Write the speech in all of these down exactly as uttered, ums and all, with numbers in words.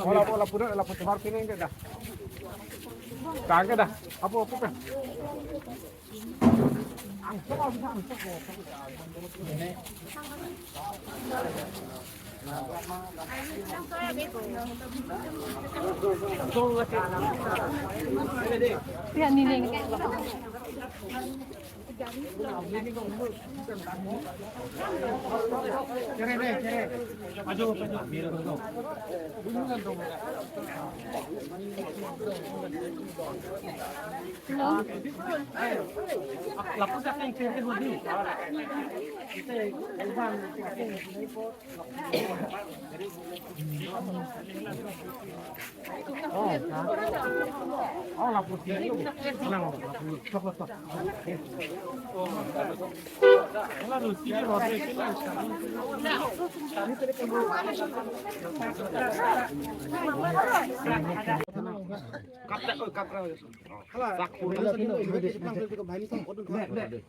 Hola, hola, pura, la pura, pinang ke dah. Kang ke dah. Apa, apa ke?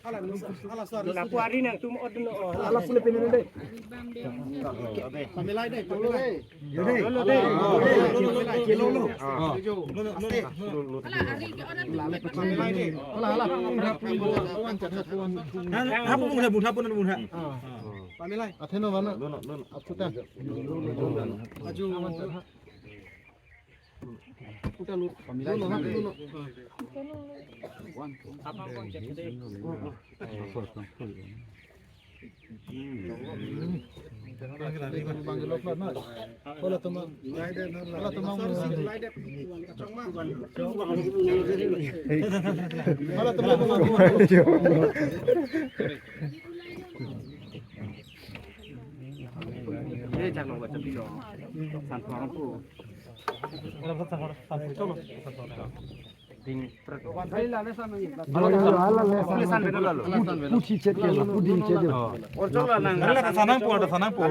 Hala, hala, suara. Hala, suara. Hala, sulit ini deh. Pamilai deh, pamilai. Lo, lo, deh. Lo, lo, lo, lo, lo. Lo, lo, lo, lo. Pamilai deh. Hala, hala. Hapon, hapon, hapon, hapon. Pamilai. Atheno mana? Lo, lo, lo, lo. Aputa. Aju. Puthi chet ke, puthi chet. Sanang po, sanang po.